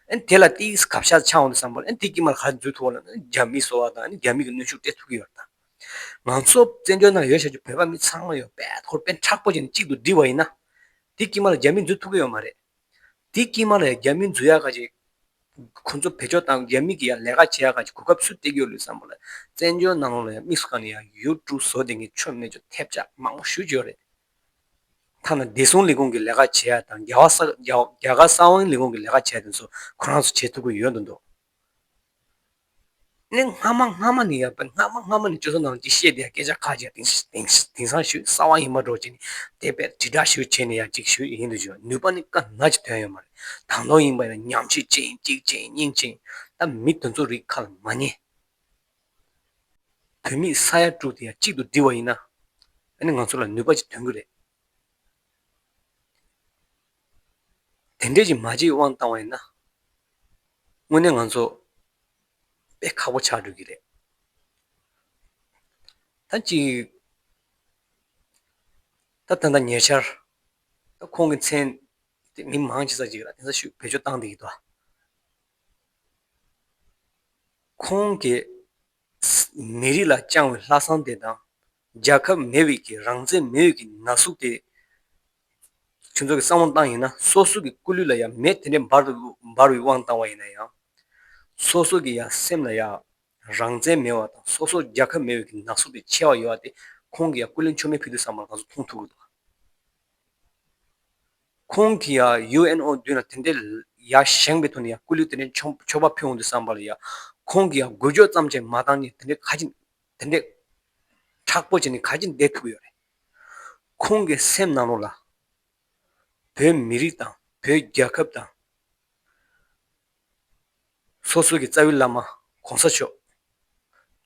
ཨ་ནི་དེ་ལ་ཏིས་གབ་ཤ་ཆགས་འོང་དུས་བསམ་པ་ལ་ཨ་ནི་དེ་དཀྱིལ་མ་ལ་ག་རེ་འཛུལ་ཐུབ་པ་ལ་ཨ་ནི་རྒྱ་མི་གསོ་བ་དང་ཨ་ནི་རྒྱ་མི་གི་གནོན་ཤུགས་སྤྲད་ཐུབ་ཀྱི་ཡོད་རེད་ད། ང་ཚོ་བཙན་བྱོལ་ནང་ཡོད་བཞག་རྒྱུ་བོད་པ་མི་ཚང་མ་ཡོད་པས་ཁོར་དཔེ་མཁྲེགས་པོ་བྱས་ནས་གཅིག་ཏུ་སྒྲིལ་བ་ཡིན་ན། དེ་དཀྱིལ་མ་ལ་རྒྱ་མི་འཛུལ་ཐུབ་ཀྱི་ཡོད་མ་རེད། དེ་དཀྱིལ་མ་ལ་རྒྱ་མི་འཛུལ་ཡག་ག་ཅིག་ཁོ་ཚོ་བེད་སྤྱོད་བཏང་རྒྱ་མི་གི་ཡ་ལས་ཀ་བྱེད་ཡག་ག་ཅིག་གོ་སྐབས་སུ་སྟེར་གྱི་ཡོད་ལོས་བསམ་པ་ལ་བཙན་བྱོལ་ནང་ལོགས་ལ་ཡ་དམིགས་སུ་བཀར་ནས་ཡ་ཡུ་ཊུབ་བཟོ་བསྡད་མཁན་ཆོ་མེད་ཆོ་ཐེབས་ཆག་མང་པོ་ཞེ་པོ་ཅིག་ཡོད་རེད། ཐ་ན་བདེ་སྲུང་ལས་ཁུངས་ཀྱི་ལས་ཀ་བྱེད་ཡག་དང་རྒྱ་གར་ས་རྒྱ་རྒྱ་གར་གསང་བའི་ལས་ཁུངས་ཀྱི་ལས་ཀ་བྱེད་ཡག་དེ་ཚོ་ཁོ་རང་ཚོ་བྱེད་ཐུབ་ཀྱི་ཡོད་འདུག་འདུག་ནི་སྔ་མ་སྔ་མ་ནས་ཡ་པ་སྔ་མ་སྔ་མ་ནས་སྤྱི་ཚོགས་ནང་ཅིག་བཤད་དེ་ཡ་སྐད་ཆ་ཁ་ཅིག་དེང་དེང་དེང་སང་ཞུ་གསར་པ་ཡིན་པ་འགྲོ་ཅིག་ནི་དེ་པས་དྲིལ་བསྒྲགས་ཞུ་བྱས་ནས་ཡ་ཅིག་ཞུ་ཡིན་དུ་ཞུ་ནུས་པ་ནི་ཀ་ན་ཅིག་ཐོན་ཡོད་མ་རེད། ད་དུང་ཡིན་པ་ཡིན་ན་ཉམས་ཞིབ་བྱེད་ཅིག་བྱེད་སྙིང་བྱེད་ད་མི་དེ་ཚོ་རིགས་ཁ་ལ་མ་ཉན། བོད་མི་ས་ཡ་དྲུག་དེ་ཡ་གཅིག་ཏུ་སྒྲིལ་བ་ཡིན་ན་ཨ་ནི་ང་ཚོ་ལ་ནུས་པ་ཅིག་ཐོན་གི་རེད། དེ་འདྲས་ཀྱི་མ་བྱེད་དབང་བཏང་བ་ཡིན་ན། དངོས་གནས་ང་ཚོ་དཔེ་ཁག་པོ་ཆགས་འགྲོ་གི་རེད། ད་ཅིག་ད་ད་ལྟ་ཉེ་ཆར་ད་ཁོང་གི་མཚན་དེ་མི་མང་ཆེ་ས་ཅིག་ལ་དེ་ཚོ་ཞུ་བེད་སྤྱོད་བཏང་བསྡད་ཀྱི་འདུག་ཁོང་གིས་མི་རིགས་ལ་བཅངས་པའི་ལྷག་བསམ་དེ་དང་རྒྱལ་ཁབ་མེད་པའི་གི་རང་བཙན་མེད་པའི་གི་ན་ཟུག་དེ། ཁྱོད་ཚོ་གི་བསམ་བློ་བཏང་ཡིན་ན་སོ་སོ་གི་སྐུ་ལུས་ལ་ཡང་མེ་དེ་འདྲས་འབར་འབར་བའི་དབང་བཏང་བ་ཡིན་ན་ཡང་། སོ་སོ་གི་ཡང་སེམས་ལ་ཡང་རང་བཙན་མེད་པ་དང་སོ་སོ་རྒྱལ་ཁབ་མེད་པའི་གི་ན་ཟུག་དེ་ཆེ་བ་ཡོད་པ་དེ་ཁོང་གི་ཡང་སྐུ་ལུས་མཆོད་མེ་ཕུལ་དུས་བསམ་པ་ལ་ང་ཚོ་མཐོང་ཐུབ་ཀྱི་འདུག་ཁོང་གི་ཡང་ཡུ་ཨེན་ཨོ་མདུན་ལ་དེ་འདྲས་ཡར་བཞེངས་པའི་ཐོག་ནས་ཡང་སྐུ་ལུས་དེ་འདྲས་མཆོད་མཆོད་པ་ཕུལ་འོང་དུས་བསམ་པ་ལ་ཡང་ཁོང་གི་ཡང་འགུལ་སྐྱོད་ཙམ་ཅིག་མ་བཏང་ནས་དེ་འདྲས་ག་ཅིག་དེ་འདྲས་མཁྲེགས་པོ་བྱས་ནས་ག་ཅིག་བསྡད་ཐུབ་ཀྱི་ཡོད་རེད། ཁོང་གི་སེམས་ནང་ལོགས་ལ་བོད་མི་རིགས་དང་བོད་རྒྱལ་ཁབ་དང་སོ་སོ་གི་རྩ་བའི་བླ་མ་གོང་ས་མཆོག་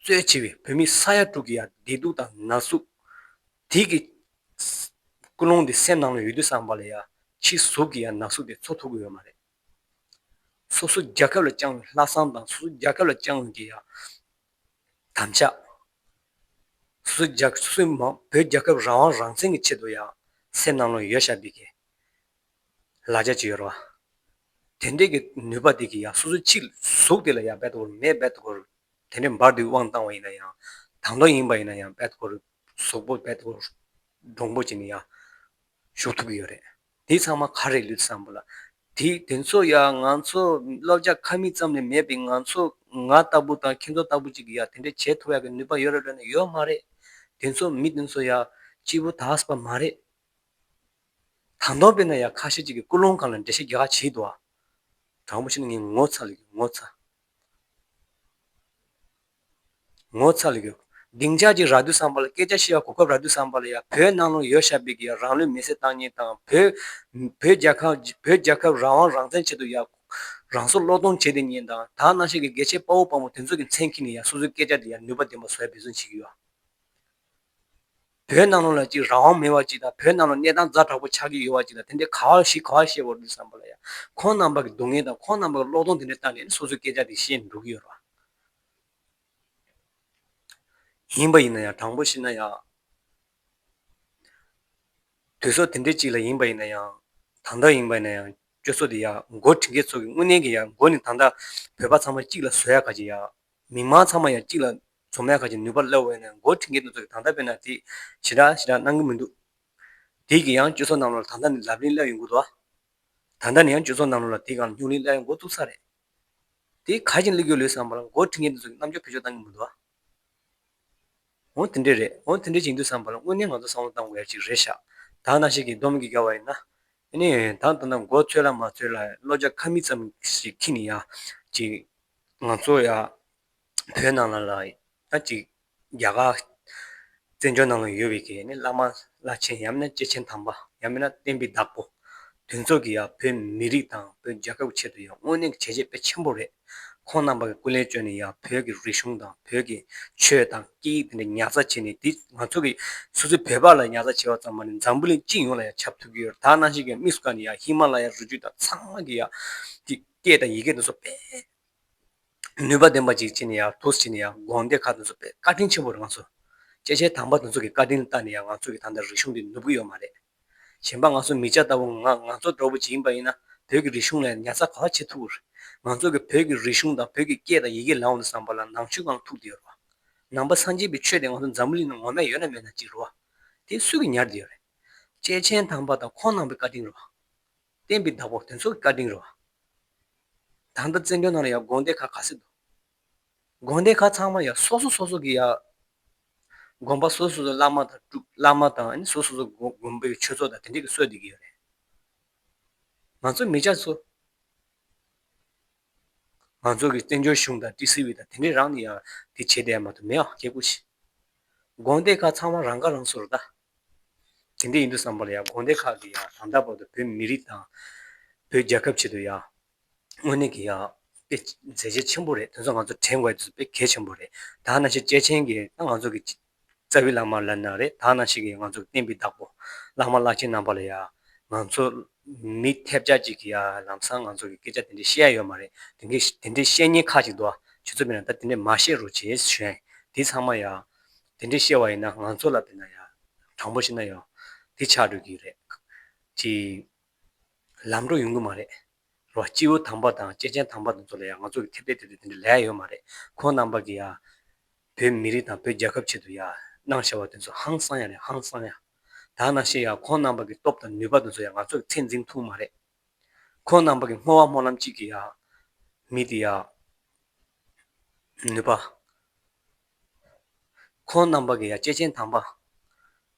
གཙོས་བྱས་པའི་བོད་མི་ས་ཡ་དྲུག་གི་ཡ་བདེ་སྡུག་དང་ན་ཟུག་དེ་གི་ ཀུན་སློང་དེ་སེམས་ནང་ལ་ཡོད་དུས་ཙམ་པ་ལ་ཡ་ཕྱི་གཟུགས་ཀྱི་ཡ་ན་ཟུག་དེ་ཚོར་ཐུབ་ཀྱི་ཡོད་མ་རེད། སོ་སོ་རྒྱལ་ཁབ་ལ་བཅངས་པའི་ལྷག་བསམ་དང་སོ་སོ་རྒྱལ་ཁབ་ལ་བཅངས་པའི་ཡ་དམ་བཅའ། སོ་སོ་རྒྱལ་སོ་སོའི་མ་བོད་རྒྱལ་ཁབ་རང་དབང་རང་བཙན་གྱི་ཆེད་དུ་ཡ་སེམས་ནང་ལ་ཡོད་བཞག་པའི་གི་ལ་རྒྱ་ཅིག་ཡོད་རེད་བ། དེ་འདྲས་ཀྱི་ནུས་པ་དེ་གི་ཡ་སོ་སོ་ཕྱི་གཟུགས་དེ་ལ་ཡ་རྦད་དེ་མེད་རྦད་དེ་དེ་འདྲས་འབར་དུ་དབང་བཏང་བ་ཡིན་ན་ཡང་དང་ཐོག་ཡིན་པ་ཡིན་ན་ཡང་རྦད་དེ་གཟུགས་པོ་རྦད་དེ་འདྲོང་པོ་བྱས་ནས་ཡ་བཞུགས་ཐུབ་ཀྱི་ཡོད་རེད། དེ་ཚང་མ་ག་རེ་ལུས་བསམ་པ་ལ། དེ་དེ་ཚོ་ཡ་ང་ཚོ་སློབ་སྦྱོང་ཁ་མིག་ཙམ་ནས་མེད་པའི་ང་ཚོ་ང་ལྟ་བུ་དང་ཁྱེད་ཚོ་ལྟ་བུ་ཅིག་གིས་ཡ་དེ་འདྲས་བྱེད་ཐུབ་ཡ་གི་ནུས་པ་ཡོད་རེད་ལབ་ན་ཡོད་མ་རེད། དེ་ཚོ་མི་དེ་ཚོ་ཡ་སྐྱིད་པོ་དག་པ་མ་རེད། དང་ཐོག་དཔེར་ན་ཡ་ཁ་ཤས་ཅིག་གིས་ཀུན་སློང་སྒང་ལ་འགྲེལ་བཤད་རྒྱག་ག་བྱེད་འདུག་ཨ། དྲང་པོ་བཤད་ན་ངས་ངོ་ཚ་ལ་གི་ངོ་ཚ། ངོ་ཚ་ལ་གི་སྡིངས་ཆ་ཅིག་རག་དུས་ཙམ་པ་ལ་སྐད་ཆ་བཤད་ཡ་གོ་སྐབས་རག་དུས་ཙམ་པ་ལ་ཡ་བོད་ནང་ལ་ཡོད་བཞག་པའི་གི་ཡ་རང་ལུས་མེར་སྲེག་བཏང་མཁན་དང་བོད་བོད་རྒྱལ་ཁབ་བོད་རྒྱལ་ཁབ་རང་དབང་རང་བཙན་ཆེད་དུ་ཡ་རང་སྲོག་བློས་གཏོང་བྱས་བསྡད་མཁན་དང་ད་ནང་བཞིན་གི་རྒྱལ་གཅེས་དཔའ་བོ་དཔའ་མོ་དེ་ཚོ་གི་མཚན་འཁྱེར་ནས་ཡ་སོ་སོའི་སྐད་ཆ་དེ་ཡ་ནུས་པ་ལྡན་པ་བཟོ་ཡ་འབད་བརྩོན་བྱེད་ཀྱི་ཡོད། བོད་ནང་ལོགས་ལ་ཅིག་རང་དབང་མེད་པ་ཅིག་དང་བོད་ནང་ལ་གནས་སྟངས་ཛ་དྲག་པོ་ཆགས་ཀྱི་ཡོད་པ་ཅིག་དང་དེ་འདྲའི་ག་བ་ཞིག་ག་བ་ཞིག་བཤད་དགོས་རེད་བསམ་པ་ལ་ཡ། ཁོང་རྣམ་པ་གི་སྡུག་བསྔལ་དང་ཁོང་རྣམ་པ་གི་བློས་གཏོང་དེ་འདྲ་བཏང་ནས་སོ་སོའི་སྐད་ཆ་དེ་བཤད་འགྲོ་གི་ཡོད་རེད་བ། ཡིན་པ་ཡིན་ན་ཡང་དྲང་པོ་བཤད་ན་ཡང་། དུས་ཚོད་དེ་འདྲའི་ཅིག་ལ་ཡིན་པ་ཡིན་ན་ཡང་། ད་ལྟ་ཡིན་པ་ཡིན་ན་ཡང་སྤྱོད་ཚུལ་དེ་ཡང་མགོ་ཁྲིད་མཁན་ཚོ་གི་དངོས་གནས་ཀྱི་ཡང་མགོ་ནས་ད་ལྟ་བོད་པ་ཚང་མ་གཅིག་ལ་བཟོ་ཡ་ག་ཅིག་ཡ། མི་མང་ཚང་མ་ཡང་གཅིག་ལ་འཛོམས་ཡ་ག་ཅིག་ནུས་པ་སླེབས་པ་ཡིན་ན་མགོ་ཁྲིད་མཁན་དེ་ཚོ་གི་ད་ལྟ་དཔེར་ན་དེ་ཞེ་དྲག་ཞེ་དྲག་གནང་གི་མི་འདུག་དེ་གི་ཡང་སྤྱོད་ཚུལ་ནང་ལོགས་ལ་ད་ལྟ་ནས་ལབ་གླེང་སླེབས་ཡོང་གི་འདུག་ཨ། ད་ལྟ་ནས་ཡང་སྤྱོད་ཚུལ་ནང་ལོགས་ལ་དེ་གང་སྙིང་གླེང་སླེབས་ཡོང་འགོ་བཙུགས་ཚར་རེད། དེ་ག་ཅིག་སླེབས་ཡོད་ལོས་བསམ་པ་ལ་མགོ་ཁྲིད་མཁན་དེ་ཚོ་གི་རྣམ་འགྱུར་བེད་སྤྱོད་བཏང་གི་མི་འདུག་ཨ། འོ་དེ་འདྲས་རེད། འོ་དེ་འདྲས་བྱེད་དུས་བསམ་པ་ལ་དངོས་གནས་ང་ཚོ་བསམ་བློ་བཏང་དགོས་ཡ་ཅིག་རེད་ཤག་ད་ནང་བཞིན་གྱི་སྡོམ་གྱི་རྒྱབ་པ་ཡིན་ན། ཨ་ནི་ད་ལྟ་ན་མགོ་ཚོས་ལ་མ་ཚོས་ལ་བློ་རྒྱ་ཁ་མིག་ཙམ་ཞིག་འཁྱེར་ནས་ཡ། ཅིག་ང་ཚོ་ཡ། བོད་ནང་ལ་ལ་ད་ཅིག་རྒྱ་གར་བཙན་བྱོལ་ནང་ལ་ཡོད་པའི་གི་ནི་བླ་མ་བླ་ཆེན་ཡང་མིན་ན་སྐྱེས་ཆེན་དམ་པ་ཡང་མིན་ན་བསྟན་པའི་བདག་པོ། དེ་ཚོ་གི་ཡ་བོད་མི་རིགས་དང་བོད་རྒྱལ་ཁབ་ཀྱི་ཆེད་དུ་ཡ་དངོས་གནས་ཀྱི་བྱས་རྗེས་དཔེ་ཆེན་པོ་རེད། ཁོང་རྣམ་པ་གི་སྐུ་ལས་བསྐྱོན་ནས་ཡ་བོད་ཀྱི་རིག་གཞུང་དང་བོད་ཀྱི་ཆོས་དང་སྐད་ཡིག་དེ་འདྲ་ཉར་ཚགས་བྱས་ནས་དེ་ང་ཚོ་གི་སོ་སོའི་བོད་པ་ལ་ཉར་ཚགས་བྱས་པ་ཙམ་མ་ཡིན་འཛམ་བུ་གླིང་སྤྱི་ཡོངས་ལ་ཡ་ཁྱབ་ཐུབ་ཀྱི་ཡོད་རེད། ད་ནང་བཞིན་གྱི་དམིགས་སུ་བཀར་ནས་ཡ་ཧི་མ་ལ་ཡ་རི་རྒྱུད་དང་ཚང་མ་གི་ཡ་དེ་སྐད་དང་ཡི་གེ་དེ་ཚོ་དཔེ་ནུས་པ་ལྡན་པ་ཅིག་བྱས་ནས་ཡ་ཐུགས་བྱས་ནས་ཡ་དགོན་སྡེ་ཁག་དེ་ཚོ་དཔེ་བཀའ་དྲིན་ཆེན་པོ་རེད། ང་ཚོ་སྐྱེས་ཆེན་དམ་པ་དེ་ཚོ་གི་བཀའ་དྲིན་ལ་བརྟེན་ནས་ཡ་ང་ཚོ་གི་ད་ལྟ་རིག་གཞུང་འདི་ནུབ་ཀྱི་ཡོད་མ་རེད། གཞན་པ་ང་ཚོ་མི་སྐྱ་ལྟ་བུ་ང་ང་ཚོ་འདྲ་བོ་ཅིག་ཡིན་པ་ཡིན་ན་བོད་ཀྱི་རིག་གཞུང་ལ་ཉར་ཚགས་ག་པར་བྱེད་ཐུབ་ཀྱི་རེད། ང་ཚོ་གི་བོད་ཀྱི་རིག་གཞུང་དང་བོད་ཀྱི་སྐད་དང་ཡི་གེ་ལབ་ཡོང་དུས་ཙམ་པ་ལ་ནང་ཆོས་སྒང་ཐུག་བསྡད་ཡོད་རེད་བ། ནང་པ་སངས་རྒྱས་པའི་ཆོས་དེ་ང་ཚོ་འཛམ་བུ་གླིང་ནང་ངོ་མ་ཡོད་ན་མེད་ན་གཅིག་རེད་བ། དེ་སུས་ཀྱིས་ཉར་བསྡད་ཡོད་རེད། སྐྱེས་ཆེན་དམ་པ་དང་ཁོང་རྣམ་པའི་བཀའ་དྲིན་རེད་བ། བསྟན་པའི་བདག་པོ་དེ་ཚོ་གི་བཀའ་དྲིན་རེད་བ། ད་ལྟ་བཙན་བྱོལ་ནང་ལ་ཡང་དགོན་སྡེ་ཁག་ག་ཚོད་འདུག་དགོན་སྡེ་ཁག་ཚང་མ་ཡང་སོ་སོ་སོ་སོ་གི་ཡང་དགོན་པ་སོ་སོ་སོ་བླ་མ་དང་སྤྲུལ་བླ་མ་དང་ཨ་ནི་སོ་སོ་སོ་དགོན་དགོན་པའི་ཆོས་ཚོགས་དང་དེ་འདྲས་ཀྱི་སྲོལ་འདི་གི་ཡོད་རེད། ང་ཚོ་མི་སྐྱ་ཚོ། ང་ཚོ་གི་བཙན་བྱོལ་གཞུང་དང་ཊི་སི་ཝི་དང་དེ་འདྲས་རང་ནས་ཡང་དེ་བྱེད་བསྡད་ཡ་མ་གཏོགས་མེད་ཨ་སྐད་ཁུ་ཤི། དགོན་སྡེ་ཁག་ཚང་མ་རང་ཁ་རང་གསོ་རེད་ད། དེ་འདྲས་ཡིན་དུས་ཙམ་པ་ལ་ཡང་དགོན་སྡེ་ཁག་གི་ཡང་ད་ལྟ་བར་དུ་བོད་མི་རིགས་དང་བོད་རྒྱལ་ཁབ་ཆེད་དུ་ཡང་དངོས་གནས་ཀྱི་ཡང་དཔེ་མཛད་རྗེས་ཆེན་པོ་རེད། དེ་ཚོ་ང་ཚོ་དྲན་དགོས་ཡ་དེ་ཚོ་དཔེ་གལ་ཆེན་པོ་རེད། ད་ནང་བཞིན་སྐྱེས་ཆེན་གྱི་ད་ང་ཚོ་གི་རྩ་བའི་བླ་མ་ལབ་ན་རེད། ད་ནང་བཞིན་གྱི་ང་ཚོ་གི་བསྟན་པའི་བདག་པོ་བླ་མ་བླ་ཆེན་རྣམ་པ་ལ་ཡང་ང་ཚོ་མི་ཐེབས་ཆག་ཅིག་གིས་ཡང་ལམ་སང་ང་ཚོ་གི་སྐད་ཆ་དེ་འདྲས་བཤད་ཡ་ཡོད་མ་རེད། དེ་འདྲས་དེ་འདྲས་བཤད་མཁན་ཁག་ཅིག་འདུག་ཨ། ཁྱོད་ཚོ་མིན་ན་ད་དེ་འདྲས་མ་བཤད་རོགས་བྱེད་ཞུ་ཡ་ཡིན། དེ་ཚང་མ་ཡང་དེ་འདྲས་བཤད་པ་ཡིན་ན་ང་ཚོ་ལ་དཔེར་ན་ཡང་དྲང་པོ་བཤད་ན་ཡང་དེ་ཆགས་འགྲོ་གི་རེད། ཅིག་ལམ་འགྲོ་ཡོང་གི་མ་རེད། རོ་སྐྱེས་བུ་དམ་པ་དང་སྐྱེས་ཆེན་དམ་པ་དེ་ཚོ་ལ་ཡང་ང་ཚོ་གི་ཐེབས་ཐེབས་ཐེབས་ཐེབས་དེ་འདྲ་ལས་ཡོད་མ་རེད། ཁོང་རྣམ་པ་གི་ཡང་བོད་མི་རིགས་དང་བོད་རྒྱལ་ཁབ་ཆེད་དུ་ཡང་གནང་བཞག་པ་དེ་ཚོ་ཧང་སང་ཡ་རེད། ཧང་སང་ཡ། ད་ནང་བཞིན་ཡང་ཁོང་རྣམ་པ་གི་སྟོབས་དང་ནུས་པ་དེ་ཚོ་ཡང་ང་ཚོ་གི་ཚད་འཛིན་ཐུབ་མ་རེད། ཁོང་རྣམ་པ་གི་བསྔོ་བ་སྨོན་ལམ་གཅིག་གི་ཡང་མི་དེ་ཡང་ནུས་པ། ཁོང་རྣམ་པ་གི་ཡང་སྐྱེས་ཆེན་དམ་པ།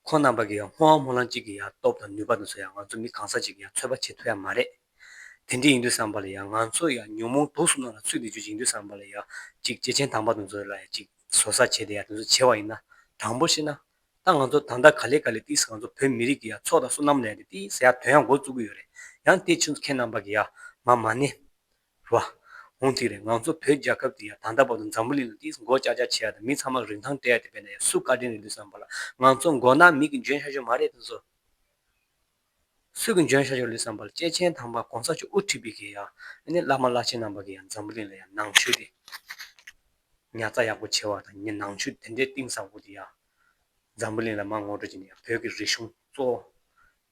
ཁོང་རྣམ་པ་གི་ཡང་བསྔོ་བ་སྨོན་ལམ་གཅིག་གི་ཡང་སྟོབས་དང་ནུས་པ་དེ་ཚོ་ཡང་ང་ཚོ་མི་གང་ཟག་ཅིག་གི་ཡང་ཚོད་དཔག་བྱེད་ཐུབ་ཡ་མ་རེད། དེ་འདྲ་ཡིན་དུས་ཙམ་པ་ལ་ཡང་ང་ཚོ་ཡང་ཉོན་མོངས་དུག་གསུམ་ནང་ལ་ཚུད་དེ་རྒྱུ་ཅིག་ཡིན་དུས་ཙམ་པ་ལ་ཡང་ཅིག་སྐྱེས་ཆེན་དམ་པ་དེ་ཚོ་ལ་ཡང་ཅིག་བཟོད་བསྲན་བྱས་ཏེ་ཡང་དེ་ཚོ་བྱས་པ་ཡིན་ན། དྲང་པོ་བཤད་ན། ད་ང་ཚོ་ད་ལྟ་ག་ལེ་ག་ལེ་ཏིས་ང་ཚོ་བོད་མི་རིགས་ཀྱི་ཡ་ཚོགས་དང་བསོད་ནམས་ལས་ཏེ་ཏིས་ཟེར་ཡ་དོན་ཡང་འགོ་བཙུགས་ཀྱི་ཡོད་རེད། ཡང་དེ་ཕྱིན་ཚུལ་ཁྱེད་རྣམ་པ་གི་ཡ་མ་མ་ཎི། རོ། འོང་དེ་རེད། ང་ཚོ་བོད་རྒྱལ་ཁབ་དེ་ཡ་ད་ལྟ་བར་དུ་འཛམ་བུ་གླིང་ལ་ཏིས་མགོ་ལྕག་ལྕག་བྱེད་ཡ་དང་མི་ཚང་མ་རིན་ཐང་སྤྲད་ཡ་དེ་བས་ན་ཡ་སུ་བཀའ་དྲིན་རེད་འདུག་བསམ་པ་ལ་ང་ཚོ་མགོ་ནག་མི་གི་འཇོན་ཤ་ཤོ་མ་རེད་དེ་ཚོ། སུས་ཀྱིས་འཇོན་ཤ་ཤོར་ལུས་བསམ་པ་ལ་སྐྱེས་ཆེན་དམ་པ་གོང་ས་མཆོག་དབུ་ཁྲིད་པའི་གི་ཡ་ཨ་ནི་བླ་མ་བླ་ཆེན་རྣམ་པ་གི་ཡ་འཛམ་བུ་གླིང་ལ་ཡ་ནང་ཆོས་དེ་ཉར་ཚགས་ཡག་པོ་བྱེད་པ་དང་ནང་ཆོས་དེ་འདྲའི་གཏིང་ཟབ་པོ་དེ་ཡ་འཛམ་བུ་གླིང་ལ་མར་ངོ་སྤྲོད་བྱས་ནས་ཡ་བོད་ཀྱི་རིག་གཞུང་གཙོ་བོ་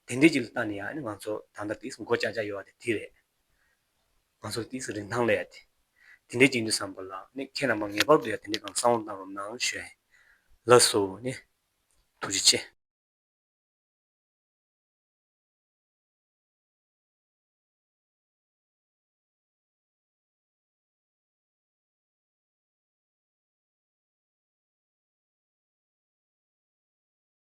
དེ་འདྲའི་ཅིག་ལ་བལྟས་ནས་ཡ་ཨ་ནི་ང་ཚོ་ད་ལྟ་དེ་མགོ་ལྕགས་ལྕགས་ཡོད་པ་དེ་དེ་རེད། ང་ཚོ་དེ་རིན་ཐང་ལས་ཡ་དེ་དེ་འདྲའི་ཅིག་ཡིན་དུས་བསམ་པ་ལ་ཨ་ནི་ཁྱེད་རྣམ་པ་ངེས་པར་དུ་ཡ་དེ་འདྲའི་གང་བསམ་བློ་བཏང་རོགས་གནང་ཞུ་ཡ་ཡིན། ལགས་སོ་ཨ་ནི། ཐུགས་རྗེ་ཆེ།